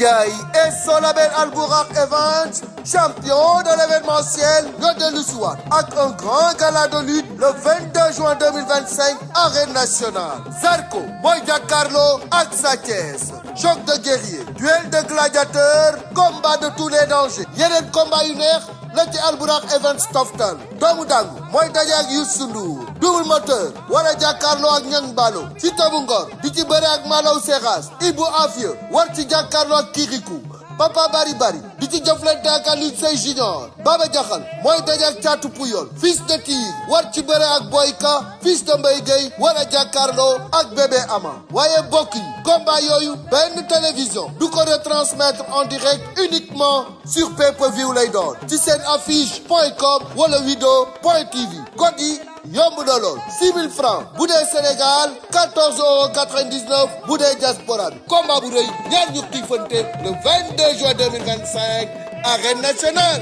Ndiaye et son label Albourakh Events, champion de l'événementiel, ñoo dellu si waat ak un grand gala de lutte le 22 juin 2025 arène nationale. Zarko mooy jàkkaarloo ak Sa Thiès, choc de guerrier, duel de gladiateurs, combat de tous les dangers. yeneen combat yu neex la ci Albourakh Events toftal. doomu dangu mooy daje ak Youssou Ndour, double moteur war a jàkkaarloo ak Niang Ballo, Siteu bu Ngor di ci bëre ak Malaw Seras, Ibou Afia war ci jàkkaarloo ak Kirikou, Papa Bari Bari di ci jëflante ak Alioune Seye Junior, Baba Diakhal mooy daje ak Thiatou Pouyol, Fils de Tigre war ci bëre ak Boyka, Fils de Mbaye Gueye war a jàkkaarloo ak Bébé Ama. waaye bokk yi combat yooyu benn télévision du ko retransmettre en direct, uniquement sur pay-per-view lay doon ci seen affiche.com wala wido.tv. code yi yomb na lool 6 000 francs bu dee Sénégal, 14,99 € bu dee diaspora bi. combat bu rëy ñaar ñu xiifante le 22 juin 2025 arène nationale.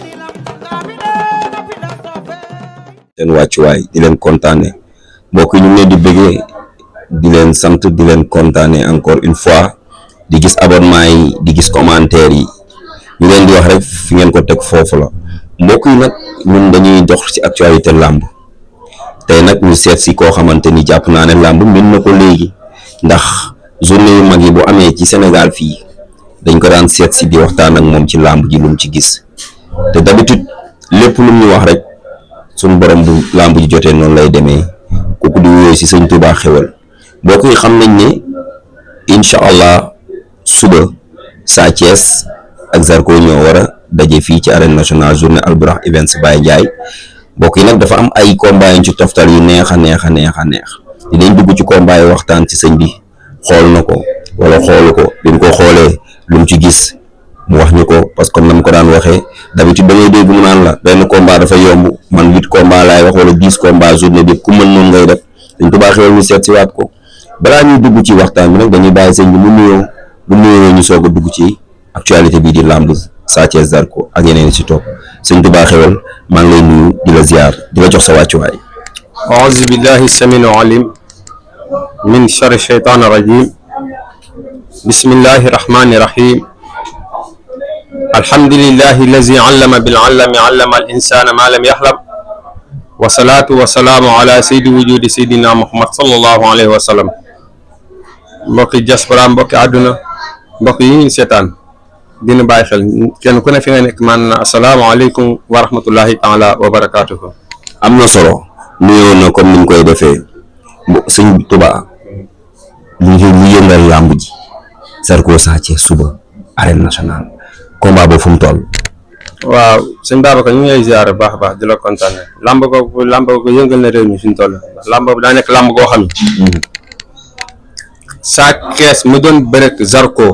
seen wàccuwaay di leen kontaane mbokk yi ñu ngi leen di bëggee di leen sant di leen kontaane encore une fois di gis abonnement yi di gis commentaire yi ñu leen di wax rek fi ngeen ko teg foofu la. mbokk yi nag ñun dañuy dox ci actualité làmb tey nag ñu seet si koo xamante ni jàpp naa ne làmb mën na ko léegi ndax journée yu mag yi bu amee ci Sénégal fii dañ ko daan seet si di waxtaan ak moom ci làmb ji lu mu ci gis te d'habitude lépp lu mu wax rek suñu borom bu làmb ji jotee noonu lay demee kooku di wuyoo si sëñ Touba Xewal. mbokk yi xam nañ ne incha allah suba Sa Thiès ak Zarko ñoo war a daje fii ci arène nationale journée Albourakh Events Baye Ndiaye. mbokk yi nag dafa am ay combat yu ci toftal yu neex a neex dinañ dugg ci combat yi waxtaan ci sëñ bi xool na ko wala xoolu ko bi mu ko xoolee lu mu ci gis mu wax ñu ko parce que comme na mu ko daan waxee d'habitude da ngay dégg mu naan la benn combat dafa yomb man 8 combat laay wax wala 10 combat journée bi ku mën noonu ngay def dañ Touba Xewal ñu seet si waat ko balaa ñuy dugg ci waxtaan bi nag dañuy bàyyi sëñ bi mu nuyoo bu nuyoo ñu soog a dugg ci actualité bii di làmb Sa Thiès Zarko ak yeneen yi ci topp sëñ Touba Xewal maa ngi lay nuyu di la ziar di la jox sa wàccuwaay. a'uuzu billahi samiil alim min sharri shaytaani rajim bismillahi rahmani rahim alhamdulillahi allazi allama bil allami allama al insana ma lam yahlam wa salaatu wa salaamu ala saydi wujudi sayyidina muhammad sallallahu alayhi wa sallam. mbokki diaspora mbokki àdduna mbokk yi ñu seetaan dina bàyyi xel kenn ku ne fi nga nekk man asalaamaaleykum wa rahmatullahi taala wa barakaatuhu. am na solo nuyoo na comme ni ñu koy defee sëñ Touba lu yëngal làmb ji Zarko Sa Thiès suba arène nationale combat boobu fu mu toll. waaw sëñ Babacar ñu ngi lay ziar bu baax a baax di la kontaane làmb ko yëngal na réew mi fi mu toll làmb daa nekk làmb goo xam ne Sa Thiès mu doon bëreeg Zarko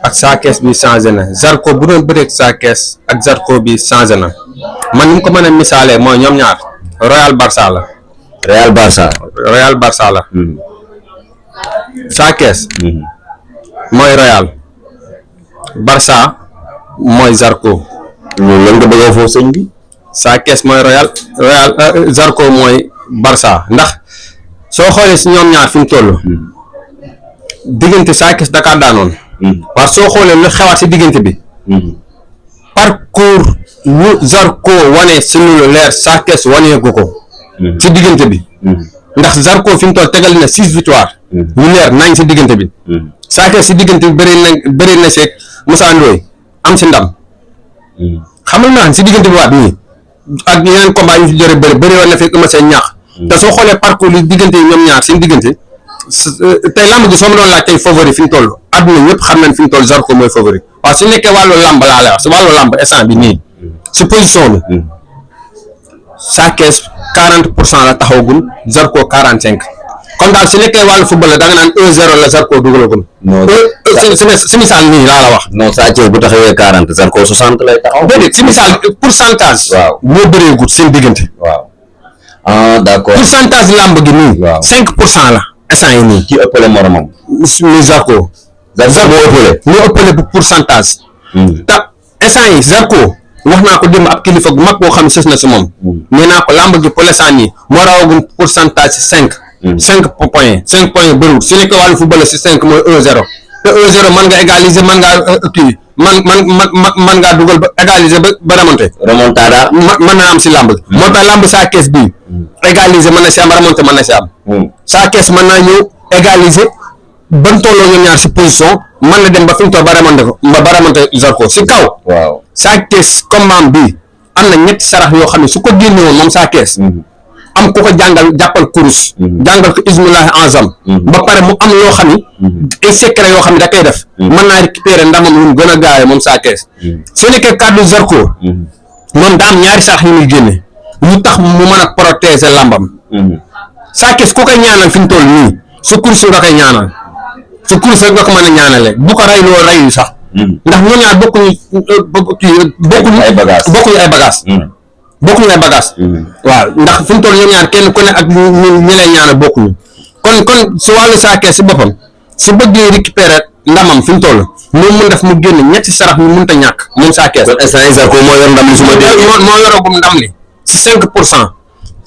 ak Sa Thiès bi changé na Zarko bu doon bëreeg Sa Thiès ak Zarko bi changé na man ni mu ko mën a misaalee mooy ñoom ñaar Royal Barça la. Royal Barça la. Sa Thiès mooy Royal Barça mooy Zarko. loolu lan nga bëgg a foofu sëñ bi. Sa Thiès mooy Royal Zarko mooy Barça ndax soo xoolee si ñoom ñaar fi mu toll. diggante Sa Thiès Dakar daanoon. parce que soo xoolee lu xewaat si diggante bi. parcours yu Zarko wane suñu lu leer Sa Thiès waneegu ko. ci diggante bi. ndax Zarko fi mu toll tegal na 6 victoires. ñu leer nañ si diggante bi. Sa Thiès si diggante bi bëri na seeg Moussa Ndoye am si ndam. xamal naa si diggante bi waat nii ak yeneen combat ñu fi jore bëri woon na fekk ma seen ñaax. te soo xoolee parcours yi diggante yi ñoom ñaar seen diggante tey lamb ji soo ma doon laaj tey favori fi mu toll àdduna ñëpp xam nañ fi mu toll Zarko mooy favori waaw su nekkee wàllu lamb laa lay wax si wàllu lamb instant bi nii si position bi Sa Thiès 40% la taxawagul Zarko 45 kon daal su nekkee wàllu football la da nga naan 1-0 la Zarko dugalagul. si misaal nii laa la wax. non Sa Thiès bu taxawee 40 Zarko 60 lay taxaw. déedéet si misaal pourcentage. waaw moo bëreegut seen diggante. waaw ah d'accord pourcentage lamb gi nii. waaw 5% la. instant yi nii ci ëppale moromam. muy Zarko. Zarko moo ëppale bu pourcentage. te instant yi Zarko wax naa ko démb ab kilifa gu mag boo xam ne sës na si moom. nee naa ko lamb gi pour l'instant nii moo rawagum pourcentage si 5 points bëriwul su nekkee wàllu football si 5 mooy 1-0 te 1-0 mën nga égaliser mën ngaa kii man ngaa dugal ba égaliser ba remonter. remontada mën naa am si làmb gi. moo tax làmb Sa Thiès bii. égaliser mën na si am remonter mën na si am. Sa Thiès mën naa ñëw égaliser ban tolloo ñoom ñaar si position mën na dem ba fi mu toll ba remonter Zarko si kaw. waaw Sa Thiès combat bii am na ñetti sarax yoo xam ne su ko génne woon moom Sa Thiès am ku ko jàppal kurus. jàngal ko ismullahi azam. ba pare mu am loo xam ni. ay secret yoo xam ne da koy def. mën naa récupérer ndamam lu mu gën a gaawee moom Sa Thiès. soo nekkee kàddu Zarko. moom daa am ñaari sarax yu muy génne. ñu tax mu mën a protéger lambam. Sa Thiès ku koy ñaanal fi mu toll nii su kurus nga koy ñaanal su kurus rek nga ko mën a ñaanalee bu ko rey loo reyu sax. ndax ñoom ñaar bokkuñu ay bagages. bokkuñu ay bagages. waaw ndax fi mu toll ñoom ñaar kenn ku ne ak ñi lay ñaanal bokkuñu kon su wàllu Sa Thiès si boppam su bëggee récupérer ndamam fi mu toll moom mun def mu génn ñetti sarax ñu mënut a ñàkk moom Sa Thiès. kon instant Zarko moo yor ndam li su ma dégg. moo yoragum ndam li si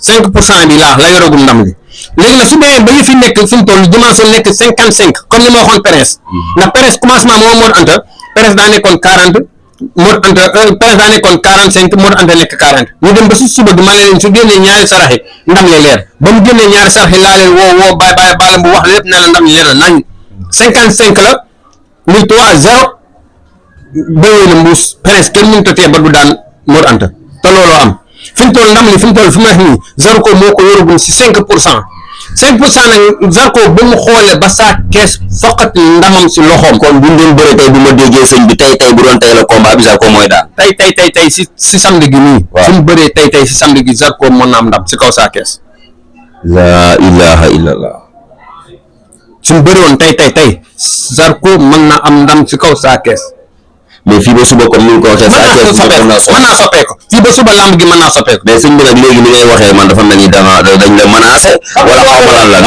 5% bi la yoragum ndam li léegi nag su dee ba yëf yi nekk fi mu toll dimension nekk 55 comme ni ma waxoon Perez. ndax Perez commencement moo Modou Anta Perez daa nekkoon 40. Modou Anta Perez daa nekkoon 45 Modou Anta nekk 40 ñu dem ba si suba gi ma leen su génnee ñaari sarax yi ndam li leer ba mu génnee ñaari sarax yi laa leen woo bàyyi baalam bu wax lépp ne la ndam li leer na nañ 55 la muy 3-0 béyee na mbuus Perez kenn mënut a tee ba du daan Modou Anta te looloo am fi mu toll ndam li fi mu toll fi mu nekk nii Zarko moo ko yoragum si 5% nag Zarko ba mu xoolee ba Sa Thiès foqat ndamam si loxoom. kon bu ñu doon bëre tey bu ma déggee sëñ bi tey bu doon tey la combat bi Zarko mooy daal. tey si samedi gi nii. waaw su mu bëree tey si samedi gi Zarko mën na am ndam si kaw Sa Thiès. la ilaha illallah. su mu bëri woon tey Zarko mën na am ndam si kaw Sa Thiès. mais fii ba suba comme ni nga ko waxee. mën naa soppeeku fii ba suba lamb gi mën naa soppeeku. mais sëñ bi nag léegi ni ngay waxee man dafa mel ni dañ la menacé. wala xaw ma lan la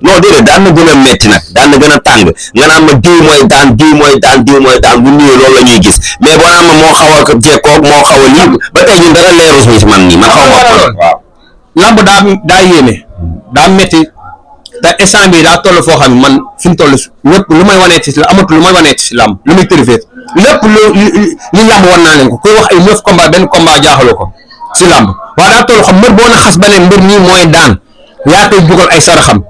non déedéet daan na gën a metti nag daan na gën a tàng nga naan ma diw mooy daan bu ñëwee loolu la ñuy gis mais boo naan ma moo xaw a jekkoog moo xaw a lii ba tey ñun dara leerus ni si man nii man xaw ma waaw. lamb daa yéeme daa metti te instant bii daa toll foo xam ne man fi mu toll lépp lu may waneeti si amatul lu may waneeti si lamb lu muy tërifeet lépp li lamb war naa leen ko kuy wax ay 9 combat benn combat jaaxaloo ko si lamb waaye daa toll xam mbër boo na xas ba ne mbër nii mooy daan yaa koy dugal ay saraxam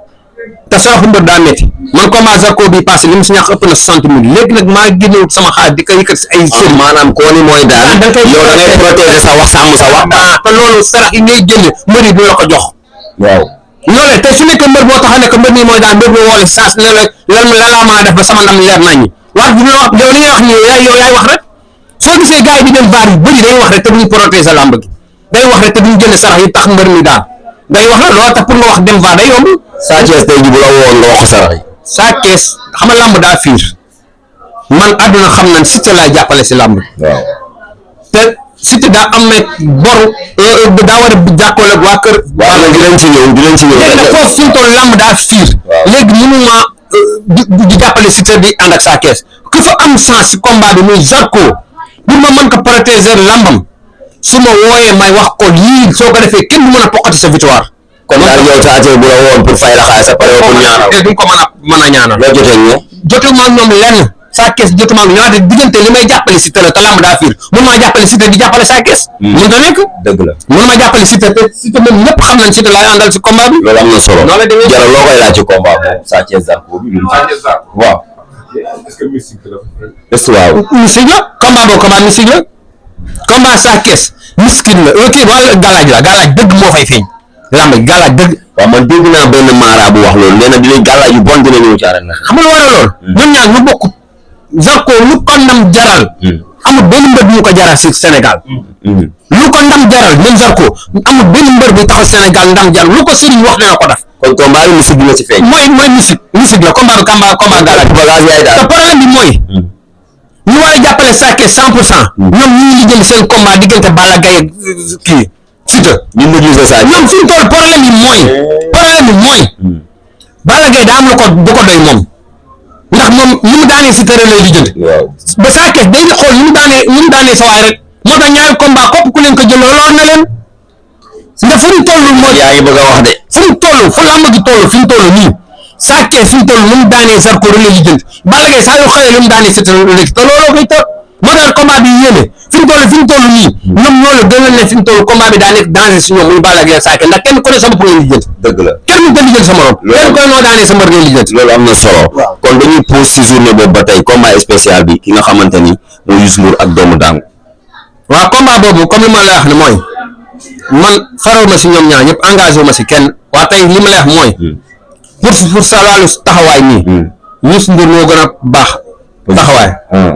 te saraxu mbër daa metti man combat Zarko bi passé li mu si ñàkk ëpp na 60 000 léegi nag maa génnewut sama xaalis di ko yëkkati si ay sëriñ maanaam koo ni mooy daan yow da ngay protéger sa wax sàmm sa wax te loolu sarax yi ngay génne mbër yi du la ko jox waaw loolee te su nekkee mbër boo taxaw ne que mbër nii mooy daan mbër bi woo saas ne la lan laa mën a def ba sama ndam leer naññi waaye bu ñu wax yow li ngay wax nii yow yaay wax rek soo gisee gars yi di dem vaar yu bëri day wax rek te duñu protéger lamb gi day wax rek te duñu génne sarax yi tax mbër mi daan day wax la loolu tax pour nga wax dem vaar day yomb. Sa Thiès tey ji bu la woon nga wax sarax yi. Sa Thiès xam nga lamb daa fiir man àdduna xam nañ Siteu laa jàppale si lamb waaw te Siteu daa am nag boru daa war a jàkkool ak waa kër. waaw di leen ci ñëw léegi nag foofu fi mu toll lamb daa fiir léegi mënuma di jàppale Siteu di ànd ak Sa Thiès ku fa am chance si combat bi muy Zarko pour ma mën ko protéger lambam su ma wooyee may wax ko lii soo ko defee kenn du mën a poqati sa victoire. kon daal yow Sa Thiès bu la woon pour fay la xaalis pare pour ñaanal te duñ ko mën a ñaanal. loo jotee ñoom. jotuma ak ñoom lenn Sa Thiès jotuma ak ñoom diggante li may jàppale Siteu la te lamb daa fiir mun maa jàppale Siteu di jàppale Sa Thiès. mun nga nekk. dëgg la mun maa jàppale Siteu te Siteu moom ñëpp xam nañ Siteu laay àndal si combat bi. loolu am na solo noonu la demee Jara loo koy laaj ci combat boobu Sa Thiès Zarko bi. waaw. est-ce que mystique la. est-ce waaw. mystique la combat boobu combat mystique la combat Sa Thiès mystique la kii wala galaaj dëgg moo fay feeñ lamb galaaj dëgg. waaw man dégg naa benn maara bu wax loolu nee na dinañ gàllaaj yu bon dina ñëw ci arène xam nga lu waral lool. ñoom ñaar ñu bokk Zarko lu ko ndam jaral. amul benn mbër bu mu ko jaral si Sénégal. lu ko ndam jaral même Zarko amul benn mbër bu taxaw Sénégal ndam jaral lu ko sëriñ wax dina ko def. kon combat yi mystique dina ci feeñ. mooy mystique la combat galaaj. bagage yaay daal te problème bi mooy. ñu war a jàppale Sa Thiès 100%. ñoom ñu ngi jël seen combat diggante Balla Gaye kii Siteu. ñu négliger ça. ñoom fi mu toll problème bi mooy. Balla Gaye daa am lu ko doy moom. ndax moom li mu daanee Siteu rek lay lijjanti. waaw ba Sa Thiès day xool li mu daanee sa waay rek moo tax ñaari combat kopp ku leen ko jël loolu war na leen. ndax fu mu toll mooy. yaa ngi bëgg a wax de. fu mu toll fu làmb gi toll fi mu toll nii Sa Thiès fi mu toll nu mu daanee Zarko rek la lijjanti Balla Gaye saa yoo xale lu mu daanee Siteu rek te looloo koy toog moo tax combat bi yéene fi mu toll nii ñoom ñoo la gën a ne fi mu toll combat bi daa nekk danger si ñoom muy Balla Gaye Sa Thiès ndax kenn ku ne sa bopp ngay lijjanti. dëgg la kenn mu ko lijjanti sa morom. kenn ku ne noo daanee sa mbër ngay lijjanti. loolu am na solo. kon dañuy pause si journée boobu ba tey combat spécial bi ki nga xamante ni mooy Youssou Ndour ak Doomu Dangu. waaw combat boobu comme li ma la wax ne mooy man faral ma si ñoom ñaar ñëpp engagé wu ma si kenn waa tey li ma la wax mooy. pour sa wàllu taxawaay nii. Youssou Ndour moo gën a baax taxawaay.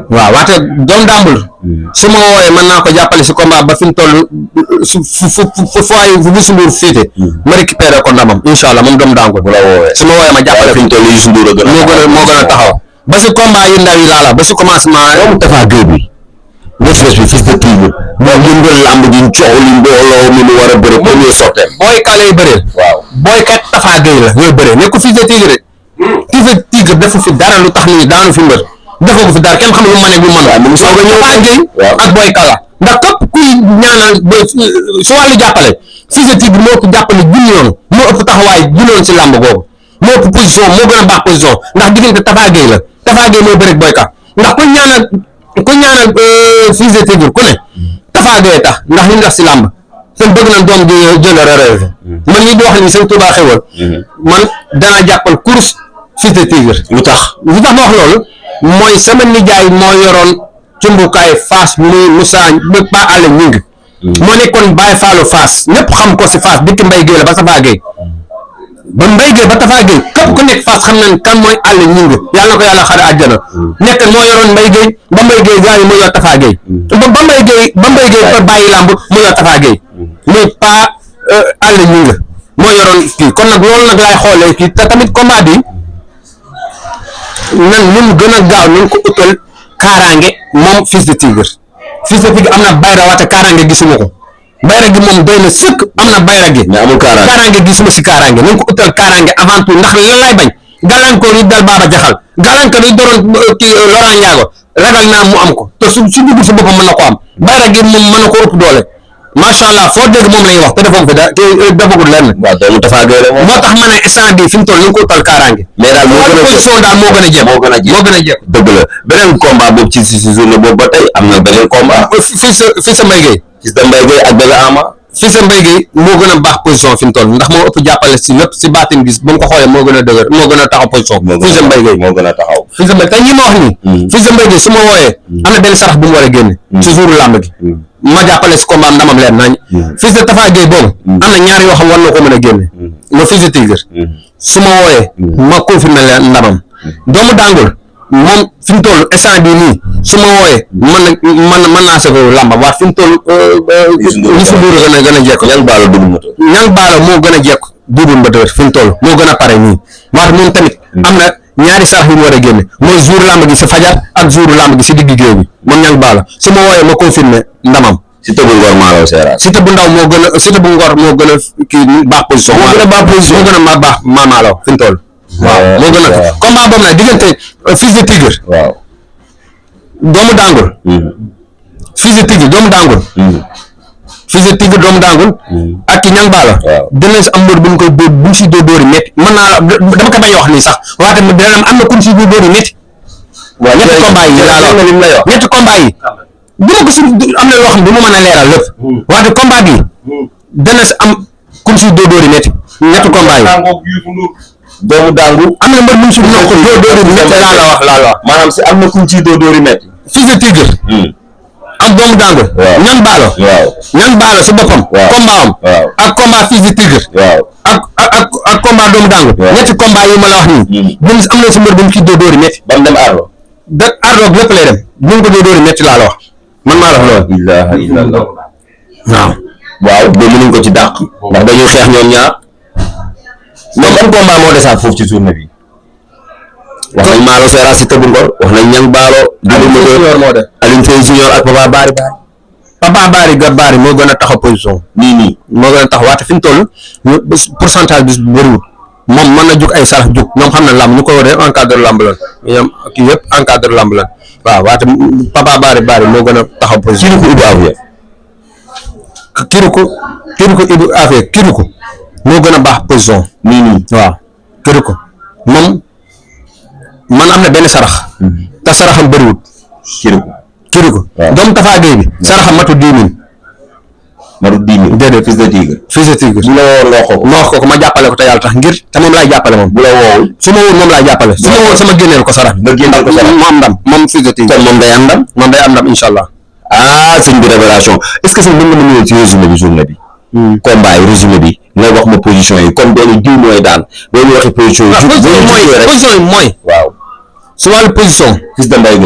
waaw waate Doomu Dangu su ma woowee mën naa ko jàppale si combat ba fi mu toll fu fooy Youssou Ndour féete ma récupéré ko ndamam incha allah moom Doomu Dangu bu la woowee su ma woowee ma jàppale fi mu toll Youssou Ndour moo gën a taxaw ba si combat yu ndaw yi laa la ba si commencement Tapha Gueye bi Wes bi Fils de Tigre moom yëngal lamb ji coow li mbooloo mi mu war a bëre premier sortie booy ka lay bëreel waaw booy kat Tapha Gueye la ñooy bëree ne ko Fils de Tigre rek Fils de Tigre defu fi dara lu tax ni daanu fi mbër defoo ko fi dara kenn xam lu mu mën ak lu mu mën soo ko ñëw Tapha Gueye ak booy kala ndax képp kuy ñaanal si wàllu jàppale Fils de Tigre moo ko jàppale junni yoon moo ëpp taxawaay junni yoon si làmb googu moo ëpp position moo gën a baax position ndax diggante Tapha Gueye la Tapha Gueye moo bëre booy ka ndax ku ñaanal Fils de Tigre ku ne Tapha Gueye tax ndax li mu def si làmb seen bëgg nañ doom di jël relevé man ñi di wax ni seen Tuubaa xewal man danaa jàppal course Fils de Tigre lu tax ma wax loolu mooy sama nijaay moo yoroon cumbukaay Fass muy Moussa ba àll ñing moo nekkoon Baye Fallou Fass ñëpp xam ko si Fass dikk Mbaye Gueye la ba Tapha Gueye ba Mbaye Gueye ba Tapha Gueye képp ku nekk Fass xam nañ kan mooy àll ñing yàlla na ko yàlla xare àjjana nekk moo yoroon Mbaye Gueye ba Mbaye Gueye gaañu mu yor Tapha Gueye ba Mbaye Gueye ba bàyyi làmb mu yor Tapha Gueye muy pas àll ñing moo yoroon kii kon nag loolu nag laay xoolee kii te tamit combat bi nan mun gën a gaaw nañ ko utal kaaraange moom Fils de Tigre am na bayra waate kaaraange gisuma ko bayra gi moom doy na sëkk am na bayra gi mais amul kaaraange gisuma si kaaraange nañ ko utal kaaraange avant tout ndax lan lay bañ gàllankoor yi dal Baba Jaxal gàllankoor yi doroon kii Laurent Ndiago ragal naa mu am ko te su dugg si boppam mën na ko am bayra gi moom mën na ko ëpp doole macha allah foo dégg moom la ñuy wax te defoon fi da defagul lenn. waaw doomu Tapha Gueye la moo tax ma ne instant bii fi mu toll ni nga ko utal kaaraange. mais daal moo gën a position daal moo gën a jéem. moo gën a jéem dëgg la beneen combat boobu ci journée boobu ba tey am na beneen combat. fii sa Mbaye Gueye. Fils de Mbaye Gueye ak Bébé Ama. Fils de Mbaye Gueye moo gën a baax position fi mu toll ndax moo ëpp jàppale si lépp si baatin gis ba mu ko xoolee moo gën a dëgër moo gën a taxaw position. Fils de Mbaye Gueye moo gën a taxaw. Fils de Mbaye tey ñi ma wax nii. Fils de Mbaye Gueye su ma wooyee. am na benn sarax bu mu war a génne. ci jouru làmb gi. ma jàppale si combat ndamam leen nañ. Fils de Tapha Gueye boobu. am na ñaar yoo xam war na ko mën a génne. le Fils de Tigre. su ma wooyee. ma confirmer leen ndamam. Doomu Dangul moom fi mu toll instant bii nii su ma wooyee mën naa sëfee làmbam waaye fi mu toll Youssou Ndour gën a jekk ñang baalo moo gën a jekk Double Moteur fi mu toll moo gën a pare nii waaye moom tamit am na ñaari sarax yu mu war a génne mooy jour làmb gi si fajar ak jour làmb gi si digg géew bi moom ñang baalo su ma wooyee ma confirmer ndamam Siteu bu Ngor Malaw Seras. Siteu bu ndaw moo gën a Siteu bu Ngor moo gën a kii baax position moo gën a baax Malaw fi mu toll waaw moo gën a combat boobu nag diggante Fils de Tigre waaw Doomu Dangul Fils de Tigre Doomu Dangul Fils de Tigre Doomu Dangul ak ki ñang baalo dina si am mbër bu ñu koy dóor bu ñu si dóori métti mën naa dama ko bañ a wax nii sax waaye tamit dina am na ku ñu si dóori métti ñetti combat yi laa la ñetti combat yi bu ma ko si am na loo xam ne du ma mën a leeral lépp waaye combat bi dana si am ku ñu si dóori métti ñetti combat yi Doomu Dangu am na mbër mu si ñoo ko dóori métti laa la wax maanaam si am na ku ñu ciy dóori métti. Fils de Tigre ak Doomu Dangu ñang baalo ñang baalo si boppam combat am ak combat Fils de Tigre ak combat Doomu Dangu ñetti combat yi ma la wax nii bu am na si mbër bu mu ci dóori métti ba mu dem Ardo Ardo lépp lay dem bu mu ko dóori métti laa la wax man maa la wax loolu ilaha illallah waaw ba mënuñ ko ci dàq ndax dañuy xeex ñoom ñaar mais ban combat moo desaat foofu ci journée bi wax nañ Malaw Seras Siteu bu Ngor wax nañ ñang baalo Alioune Seye Junior ak Papa Bari Bari moo gën a taxaw position nii moo gën a taxaw waate fi mu toll pourcentage bi bëriwul moom mën na jug ay sarax jug ñoom xam na lamb ñu ko war a encadre lamb la ñoom kii yëpp encadre lamb la waaw waate Papa Bari moo gën a taxaw position Kirikou Ibu Afia Kirikou moo gën a baax position nii waaw Kirikou moom man am na benn sarax te saraxam bëriwul kiriku doomu Tafa Gueye bi saraxam matu 10 000 déedéet fils de tigre bu la woo ma wax ko ma jàppale ko te yàlla tax ngir te moom laay jàppale moom bu la woowul su ma woon moom laay jàppale su ma woon sama génneel ko sarax mu am ndam moom fils de tigre kon moom day am ndam incha allah. sëñ bi révélation est-ce que sëñ mën nga ma ñëw ci résumé bi journée bi combat yi résumé bi nga wax ma position yi comme doonu diw mooy daan boo ñu waxee position yi mooy waaw su wàllu position fils de Mbaye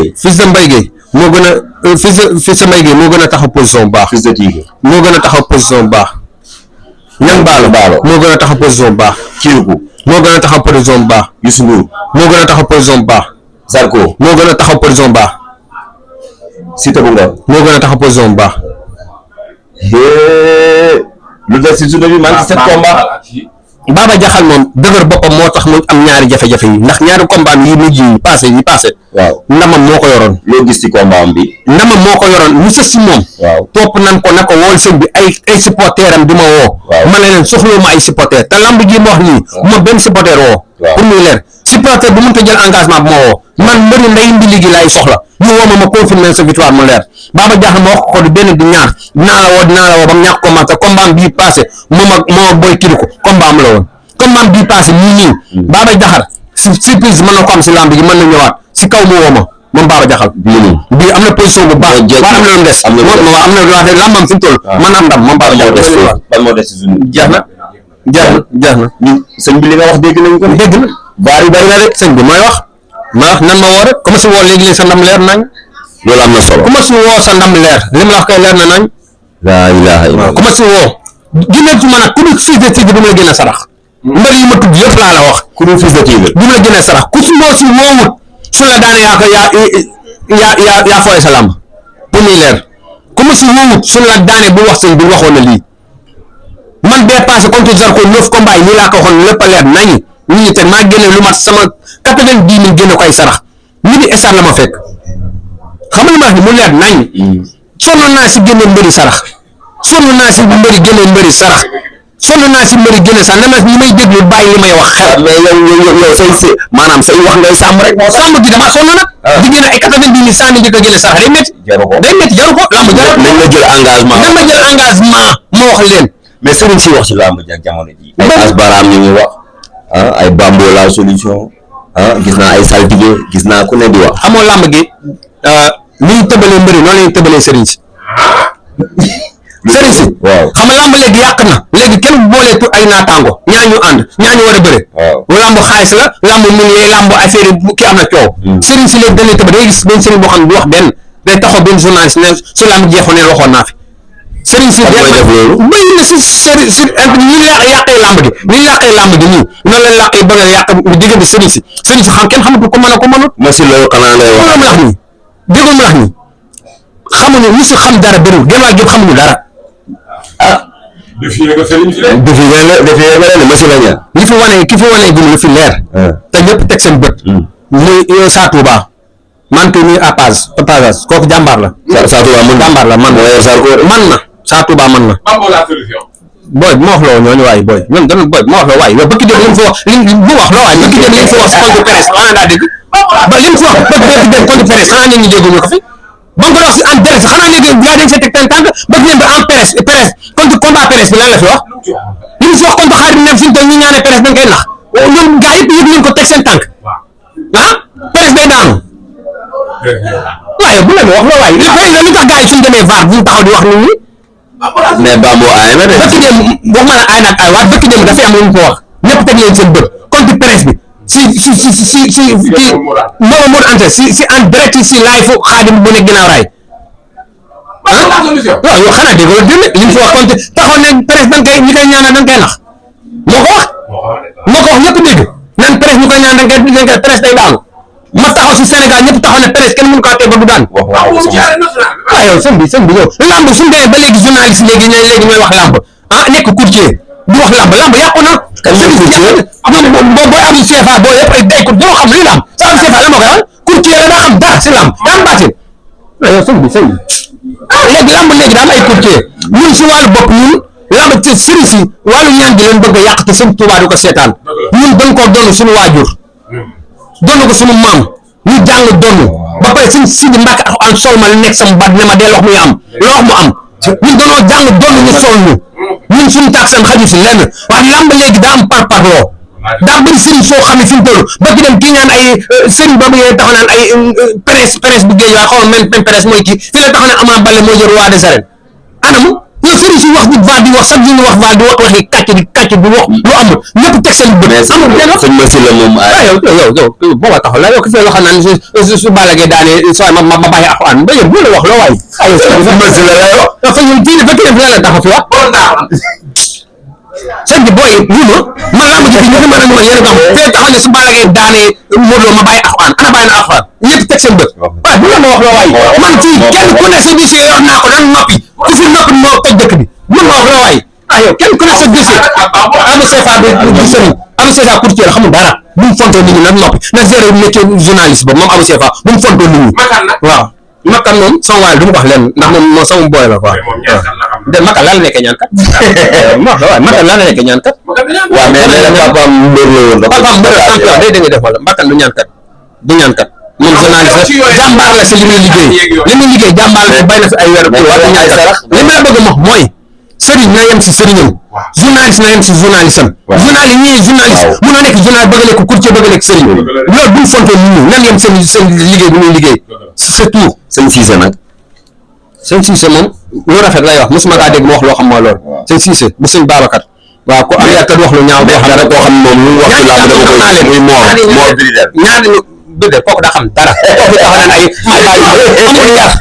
Gueye moo gën a fils de Mbaye Gueye moo gën a taxaw position bu baax fils de tigre moo gën a taxaw position bu baax ñang baalo moo gën a taxaw position bu baax kiriku moo gën a taxaw position bu baax Youssou Ndour moo gën a taxaw position bu baax Zarko moo gën a taxaw position bu baax Siteu bu Ngor moo gën a taxaw position bu baax lu des si journée bi man ci 7 combat Baba Jaxal moom dëgër boppam moo tax mu am ñaari jafe-jafe yi ndax ñaari combat yi mujj yi passé waaw ndamam moo ko yoroon loo gis ci combat bi ndamam moo ko yoroon mu sës si moom waaw topp nan ko na ko wool sëñ bi ay supporter am di ma woo ma ne leen soxloo ma ay supporter te lamb ji ma wax nii ma benn supporter woo pour muy leer supporter bu mënta jël engagement bu ma woo man mbëri nday mbili gi laay soxla ñu woo ma confirmer sa victoire mu leer Baba Jaxal ma wax ko di benn di ñaar dinaa la woo ba mu ñàkk combat te combat bii passé moom ak boy kiriku combat am la woon combat bii passé Baba Jaxal surprise mën na ko am si lamb ji mën na ñëwaat si kaw mu woo ma moom Baba Jaxal bii am na position bu baax waaye am na lu des am na lu des lambam fi mu toll mën am ndam moom Baba Jaxal ban moo des si journée jeex na sëñ bi li nga wax dégg nañ ko dégg na bari na rek sëñ bi mooy wax nan ma woo rek comme si woo léegi sa ndam leer nañ loolu am na solo ku ma si woo sa ndam leer li ma la wax kay leer na nañ laa ilaaha illallah ku ma si woo génne ci man ak ku dul fils de tigre du ma la gën a sarax mbër yi ma tudd yëpp laa la wax ku dul fils de tigre du ma la gën a sarax ku si moo si woowut su la daane yaa fooy sa lamb pour muy leer ku ma si woowut su la daane bu wax sëñ bi waxoon na lii man bee passé contre Zarko 9 combats yi nii laa ko waxoon lépp a leer nañu ñu ngi teg maa génne lu mat sama 90 000 génne ko ay sarax ñu di estar la ma fekk xam nga ma wax ni mu leer nañ sonn naa si génne mbëri sarax sonn naa si mbëri génne mbëri sarax sonn naa si mbëri génne sarax na ñi may déglu bàyyi li may wax xel mais yow say maanaam say wax ngay sàmm rek moo sàmm gi dama sonn nag di génne ay 90 000 100 000 jëkk a génne sarax day métti jaru ko lamb jaru nañ la jël engagement dama jël engagement moo wax leen mais sëriñ si wax ci lamb ji ak jamono ji ay asbaraam ñu ngi wax ay bambo la solution gis naa ay saltige gis naa ku ne di wax xamoo lamb gi ni ñu tëbalee mbëri noonu la ñuy tëbalee sëriñ si waaw xam nga lamb léegi yàq na léegi kenn booleetu ay naataango ñaa ñu ànd ñaa ñu war a bëre lamb xaalis la lamb millier lamb affaire ki am na coow sëriñ si léegi dañuy tëba day gis benn sëriñ boo xam ne du wax benn day taxaw benn journaliste ne su lamb jeexoon neen waxoon naa fi sëriñ si mooy def loolu bëri na si ñu yàqee lamb gi ñu yàqee lamb gi nii noonu la yàqee bëgg a yàq diggante sëriñ si xam kenn xamatu ko mën a ko mënut ma si loolu xanaa ngay wax ma wax nii déggoo ma wax nii xamuñu ñu si xam dara bëriwul genn wàll gépp xamuñu dara defee nga leen ma si la ñaan li fi wane ki fi wane gum lu fi leer te ñëpp teg seen bët muy Sa Touba man koy nuyu à page kooku jàmbaar la Sa Touba man jàmbaar la man na Sa Touba man na booy bu ma wax loo ñooñu waaye booy ñoom dana booy bu ma wax loo waaye yow bëkki dem li mu fi wax bu wax loo waaye bëkki dem li mu fi wax si compte presse xanaa daa dégg ba li mu fi wax bëkki dem compte presse xanaa ñun ñu dégguñu ko fi ba nga ko wax si en direct xanaa léegi yaa dañ see teg seen tànk bëkki dem ba en presse compte combat presse bi lan la fi wax li mu fi wax compte xaar ne fi mu toll ñu ñaane presse dañ koy nax ñoom gars yëpp yëpp nañ ko teg seen tànk presse day daanu waaye bu leen wax loo waaye lu tax gars yi suñu demee vaar bu ñu taxaw di wax nit ñi mais Bambo aay na de bëkki dem wax ma la aay nag aay waaye bëkki dem dafay am lu ñu ko wax ñëpp teg leen seen bët compte presse bi si Momo Anta si en direct si live Xaadim bu ne ginnaaw raay waaw yow xanaa dégg nga dégg li mu fi wax compte taxaw ne presse da nga koy ñi koy ñaanal da nga koy nax moo ko wax ñëpp dégg naan presse ñu koy ñaan da nga koy presse day daanu ma taxaw si Sénégal ñëpp taxaw ne presse kenn mënu ko tee ba du daan waaw yow sëñ bi yow lamb suñu demee ba léegi journaliste léegi ñooy wax lamb nekk courtier di wax lamb yàqu na booy am CFA boo yëpp ay ko doo xam luy lamb sa am CFA la moo koy wax courtier la daa xam dara si lamb daa am baatin yow sëñ bi léegi lamb léegi daa am ay courtier ñun si wàllu bopp ñun lamb te sëriñ si wàllu ñaan gi leen bëgg a yàq te sëñ Tuubaa di ko seetaan ñun dañ koo doon suñu waajur doon ko sunu maam ñu jàng doon ba pare suñ Sidi Mbacke alxuraan sol ma nekk sama baat ne ma dee lox muy am loo wax mu am ñun dañoo jàng doon ñu sol ñu ñun suñu tax seen xaju si lenn waaye lamb léegi daa am parparloo daa bëri sëriñ soo xam ne fi mu toll ba ki dem kii ñaan ay sëriñ ba mu taxaw naan ay presse bu géej waaye xaw ma men presse mooy kii fi la taxaw naan Ama Baldé mooy jël roi des arènes anamu yow sëriñ si wax di vaar di wax chaque jour ñu wax vaar di wax waxi kàcc di wax lu amul ñëpp teg seen bët amul benn sëñ Massi la moom yow booba taxaw la yow ki fee waxal naan su Balla Gaye daane soo ma bàyyi Alxuraan ba yow bu la wax loo waay sëñ Massi la lay wax dafa ñun kii dafa kii def la taxaw fi wax sëñ bi booy ma lamb ji bi ñu mën a mën yéen dox fee taxaw ne su Balla Gaye daane Modou Lo ma bàyyi Alxuraan ana bàyyi na Alxuraan ñëpp teg seen bët waaye bu la ma wax loo waay man fii kenn ku ne sa gisee wax naa ko nan noppi ku fi noppi moo toj dëkk bi mën ma wax loo waay yow kenn ku ne sa gisee Abou Sefa du sëriñ Abou Sefa courtier la xamul dara bu mu fontoo nit ñi nan noppi na zéro métier journaliste ba moom Abou Sefa bu mu fontoo nit ñi waaw Makan moom sama waay du ma ko wax leen ndax moom sama boy la quoi de Makan lan la nekkee ñaan kat ma wax la waaye Makan lan la nekkee ñaan kat waaw mais nee na papaam mbër la woon papaam mbër champion day dégg def wala Makan du ñaan kat moom journaliste la jàmbaar la si li muy liggéey jàmbaar la si bay na fi ay weer wala ñaan sarax li ma la bëgg a wax mooy sëriñ na yem si sëriñam journaliste na yem si journaliste am journaliste ñii journaliste munoo nekk journaliste bëgg a nekk courtier bëgg a nekk sëriñ loolu buñ fontoo nit ñi nan yem seen liggéey bi muy liggéey c'est tout sëñ Cissé nag sëñ Cissé moom lu rafet lay wax mosuma kaa dégg mu wax loo xam mooy loolu sëñ Cissé bu sëñ Babacar waaw ko am yar kat wax lu ñaaw boo xam ne koo xam moom lu wax ci làmb dama koy muy moo ñaari bidder kooku daa xam dara kooku taxaw naan ay amul yar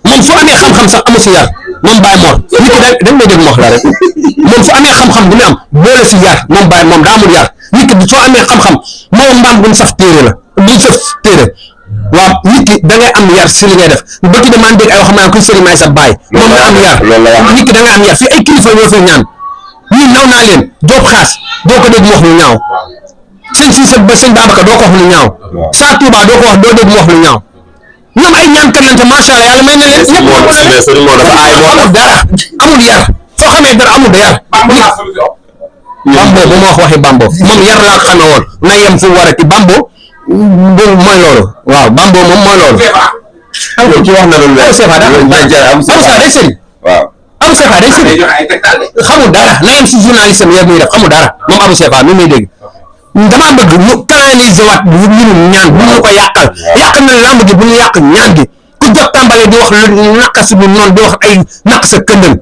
moom su amee xam-xam sax amu si yar moom Baye Mor nit ki dañ may dégg mu wax la rek moom su amee xam-xam bu mu am boole si yar moom Baye moom daa amul yar nit ki soo amee xam-xam moom mbaam buñ saf téere la buñ saf téere waaw nit ki da ngay am yar si li ngay def ba ki demaan dégg ay wax ma ko sëriñ may sa baay moom na am yar nit ki da ngay am yar fii ay kilifa ñoo fay ñaan ñun naw naa leen Diop Xaas doo ko dégg mu wax lu ñaaw sëñ Cissé ba sëñ Babacar doo ko wax lu ñaaw Sa Touba doo ko wax doo dégg mu wax lu ñaaw ñoom ay ñaankat lañ te macha allah yàlla may na leen ñëpp mais sëriñ moo dafa aay amul dara amul yar soo xamee dara amul yar Bambo bu ma wax waxi Bambo moom yar laa ko xamee woon na yem fu war a ci Bambo mooy loolu waaw Bambo moom mooy loolu ci wax na loolu Abou Sefa day sëriñ waaw Abou Sefa day sëriñ xamul dara na yem si journaliste am yar muy def xamul dara moom Abou Sefa mi muy dégg damaa bëgg mu canaliser waat ñun ñaan bu ñu ko yàqal na lamb gi bu ñu yàq ñaan gi ku jot tàmbale di wax lu naqas bu noonu di wax ay naq sa këndal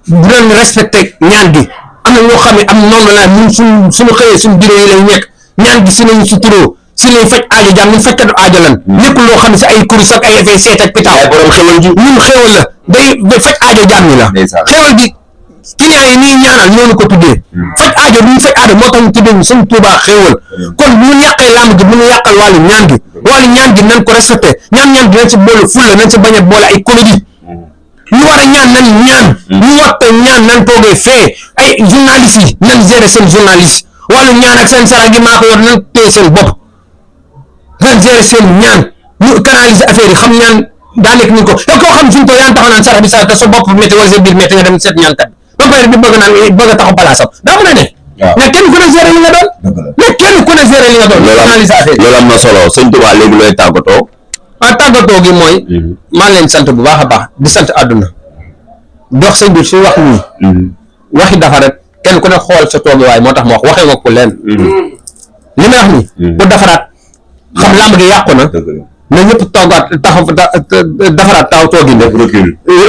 bu leen respecté ñaan gi am na ñoo xam ne am noonu la ñun suñu xëyee suñu bureau yi lay nekk ñaan gi si lañu suturoo si lañ faj aajo jàmm ñun fajkatu aajo lan lépp loo xam ne si ay kurus ak ay effet seet ak pitaaw borom xewal gi ñun xewal la day faj aajo jàmm ñi la xewal gi client yi ñuy ñaanal ñoo ko tuddee faj aajo bu ñu faj aajo moo tax ñu tuddee sëñ Tuubaa xéewal kon bu ñu yàqee làmb gi bu ñu yàqal wàllu ñaan gi nañ ko respecté ñaan gi nañ si boole fulla nañ si bañ a boole ay comédie ñu war a ñaan nañ ñaan ñu war a ñaan nañ toogee fee ay journalistes yi nañ gérer seen journaliste wàllu ñaan ak seen sarax gi maa ko yor nañ téye seen bopp nañ gérer seen ñaan ñu canaliser affaire yi xam ñaan daa nekk ni ko yow koo xam suñu tool yaa taxaw naan sarax bi sarax te sa bopp métti wala sa biir métti nga dem seet ñaan kat ba pare di bëgg naan bëgg a taxaw palaasam daa mën a ne mais kenn ku ne gérer li nga doon mais kenn ku ne gérer li nga doon loolu am na solo sëñ Tuubaa léegi looy tàggatoo tàggatoo gi mooy maa leen sant bu baax a baax di sant àdduna dox sëñ bi su wax nii waxi dafa rek kenn ku ne xool sa toogi waaye moo tax ma wax waxee nga ko leen li ma wax nii pour defaraat xam làmb gi yàqu na ñëpp toogaat taxaw defaraat taw toogin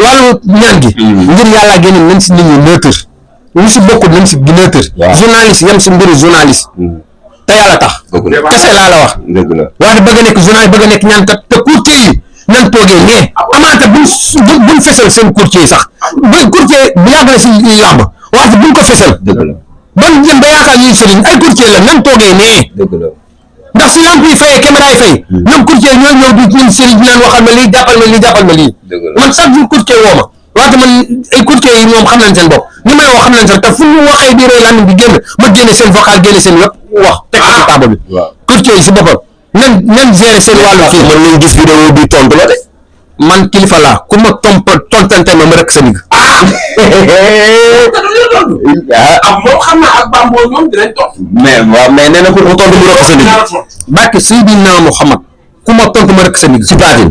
wàllu ñaan gi ngir yàlla génne nañ si nit ñi neutre ñu si bokkul nañ si neutre journaliste yem si mbiru journaliste te yàlla tax kese laa la wax waaye bëgg a nekk journaliste bëgg a nekk ñaankat te courtier yi nañ toogee mais amaata buñ fesal seen courtier yi sax ba courtier bu yàgg na si làmb waaye buñ ko fesal ban jëm ba yaakaar ñuy sëriñ ay courtier la nañ toogee mais ndax su lamp yi fayee caméra yi fay ñoom courtier ñoo ñëw di ñun sëriñ bi naan waxal ma lii jàppal ma lii man chaque jour courtier woo ma waaye man ay courtier yi moom xam nañ seen bopp ni may wax xam nañ seen te fu ñu waxee di rëy lan bi génn ma génne seen vocal génne seen lépp wax teg ci table bi courtier yi si boppam nañ gérer seen wàllu fii man nañ gis vidéo bi tontu la de man kilifa laa ku ma tontante ma rek sa digg tontu. ak moom xam naa ak Bambo ñoom dinañ tontu. mais waaw mais nee na ku tontu mu rëkk sa ndig. barke Seydina Muhammad ku ma tontu ma rëkk sa ndig. si baatin.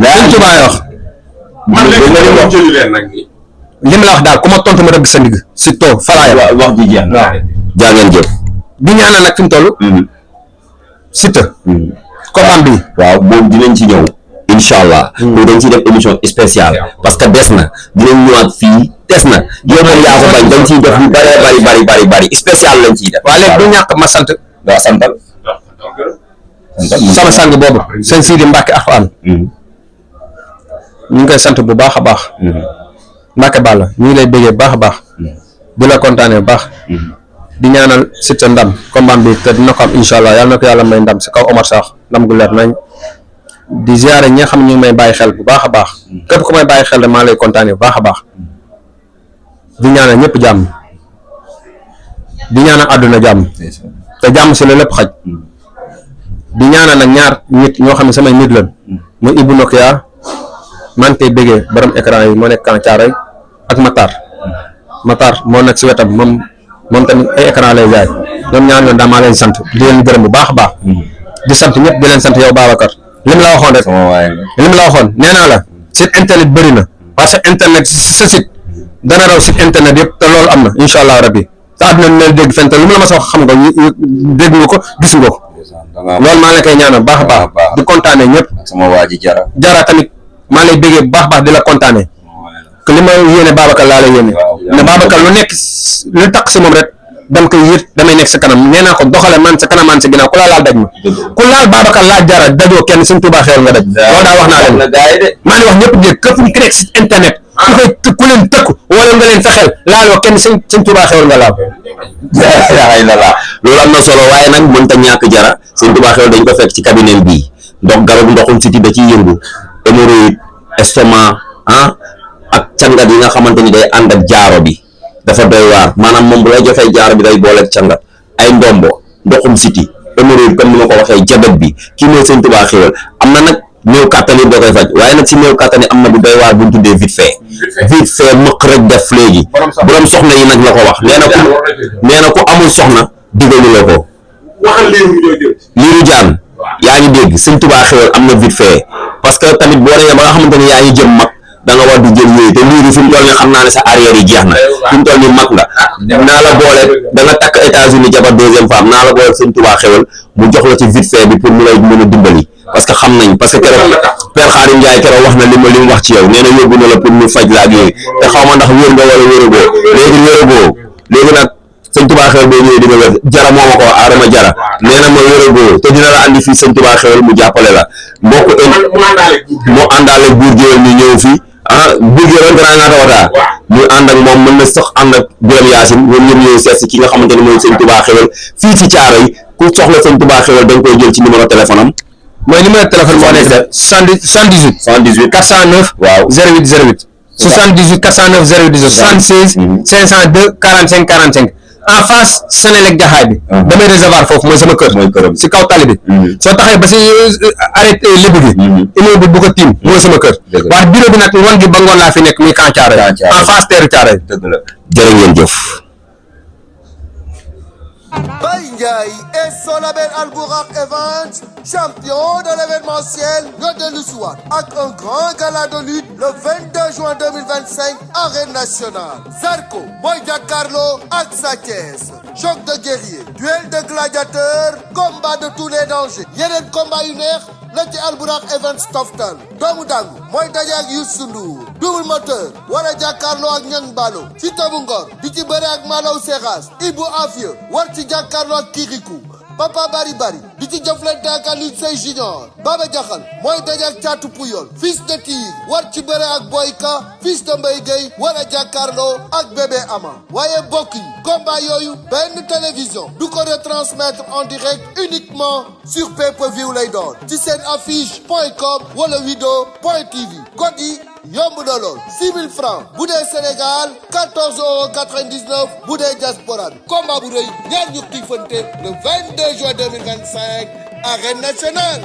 Sëñ Tuubaa wax. man léegi nga dem jëli leen nag nii. li ma la wax daal ku ma tontu ma rëkk sa ndig. si too falaay wax ji jeex na. jaa ngeen jëf. di ñaanal nag fi mu toll. Siteu. combat bi. waaw boobu dinañ ci ñëw. incha allah. loolu dañ ciy def émission spéciale. parce que des na dinañ ñëwaat fii des na. yow moom yaa ko bañ dañ ciy def lu bari spécial lañ ciy def. waaye léegi du ñàkk ma sant. waaw santal. sama sang boobu. sëñ Sidi Mbacke Alxuraan. ñu ngi koy sant bu baax a baax. Mbacke Balla ñu ngi lay béggee bu baax a baax. di la kontaanee bu baax. di ñaanal Siteu ndam combat bi te dina ko am incha allah yàlla na ko yàlla may ndam si kaw Omar Sakh ndam gu leer nañ. di ziare ñi nga xam ne ñu ngi may bàyyi xel bu baax a baax. képp ku may bàyyi xel rek maa lay kontaanee bu baax a baax. di ñaanal ñëpp jàmm. di ñaanal àdduna jàmm. te jàmm si la lépp xaj. di ñaanal nag ñaar nit ñoo xam ne samay nit lañ. muy Ibou Nokia maa ngi koy béggee borom écran yi moo nekk kan caaray ak Matar moo nekk si wetam moom tamit ay écran lay jaay ñoom ñaar ñoon daa maa leen sant di leen gërëm bu baax a baax. di sant ñëpp di leen sant yow Babacar lim la waxoon rek lim la waxoon nee naa la site internet bëri na parce que internet sa site dana raw site internet yëpp te loolu am na incha allah rabbi te àdduna ne dégg fenn te lu mu la ma sa wax xam nga dégg nga ko gis nga ko loolu maa ngi koy ñaanal baax a baax di kontaanee ñëpp. sama waa ji jara tamit maa lay béggee bu baax a baax di la kontaanee que li ma yéene Babacar laa lay yéene ne Babacar lu nekk lu taq si moom rek dama koy yët damay nekk sa kanam nee naa ko doxale man sa kanam man sa ginnaaw ku laal daj ma ku laal Babacar laaj jara dajoo kenn Sëñ Tuubaa xewal nga daj loolu daa wax naa leen maa ngi wax ñëpp dégg képp ku nekk si internet ku leen tëkk wala nga leen fexeel laaloo kenn Sëñ Tuubaa xewal nga laal loolu am na solo waaye nag mënta ñàkk jara Sëñ Tuubaa xewal dañ ko fekk ci cabinet bii ndoxum siti da ciy yëngu hémorroïde estomac ak cangat yi nga xamante ni day ànd ak jaaro bi dafa doy waar maanaam moom bu lay joxee jaaro bi day booleeg cangat ay ndombo ndoxum siti hémorroïde comme ni ma ko waxee jabet bi kii mooy Sëñ Tuubaa xewal am na nag néew kàttan yi da koy faj waaye nag si néew kàttan yi am na bu doy waar bu ñu tuddee vite fait mëq rek def léegi borom soxna yi nag la ko wax nee na ku amul soxna digalu la ko liiru jaan yaa ngi dégg Sëñ Tuubaa xewal am na vite fait parce que tamit boo demee ba nga xamante ni yaa ngi jëm mag da nga war di jël yooyu te liiru fi mu toll nii xam naa ne sa arrière yi jeex na fi mu toll nii mag nga naa la boole da nga takk États-Unis jabar deuxième femme naa la boole Sëñ Tuubaa xewal mu jox la ci vite fait bi pour mu lay mën a dimbali parce que xam nañ parce que keroog Père Xaarim Njaay keroog wax na li mu wax ci yow nee na yóbbu na la pour ñu faj la ak yooyu te xaw ma ndax wér nga wala wéragoo léegi nag Sëñ Tuubaa xewal boo ñëwee di nga wér jara moo ma ko wax Adama jara nee na ma wéragoo te dina la andi fii Sëñ Tuubaa xewal mu jàppale la mbokk mu àndaale buur géwél ñu ñëw fii buur géwél grand nga tawataa ñu ànd ak moom mën na sax ànd ak Biram Yaasin ñoom ñëpp ñëw seet si ki nga xamante ne mooy Sëñ Tuubaa xewal fii ci Caaroy ku soxla Sëñ Tuubaa xewal da nga koy jël ci numéro téléphone am mooy numéro téléphone moo nekk 118 409 waaw 08 78 409 08 76 502 45 45 en face Sénélec Jaxaay bi damay réservoir foofu mooy sama kër si kaw tali bi soo taxee ba si arrêté lébu gi immeuble bu ko tiim mooy sama kër waaye bureau bi nag ngoon gi ba ngoon laa fi nekk muy camp Thiaroye en face teeru Thiaroye jërë ngeen jëf Baye Ndiaye et son label Albourakh Events, champion de l'événementiel, ñoo dellu si waat ak un grand gala de lutte le 22 juin 2025 arène nationale. Zarko mooy jàkkaarloo ak Sa Thiès, choc de guerrier, duel de gladiateurs, combat de tous les dangers. yeneen combat yu neex la ci Albourakh Events toftal. doomu dangu mooy daje ak Youssou Ndour, double moteur war a jàkkaarloo ak Niang Ballo, Siteu bu Ngor di ci bëre ak Malaw Seras, Ibou Afia war ci jàkkaarloo ak Kirikou, Papa Bari Bari di ci jëflante ak Alioune Seye Junior, Baba Jaxal mooy daje ak Caatu Puyol, Fils de Tigre war ci bëre ak Boyka, Fils de Mbaye Gueye war a jàkkaarloo ak Bébé Ama. waaye mbokk yi combat yooyu benn télévision du ko retransmettre en direct uniquement sur pay-per-view lay doon ci seen affiche.com wala wido.tv. code yi yomb na lool 6 000 francs bu dee Sénégal 14,99 € bu dee diaspora bi. combat bu rëy ñaar ñu xiifante le 22 juin 2025 arène nationale.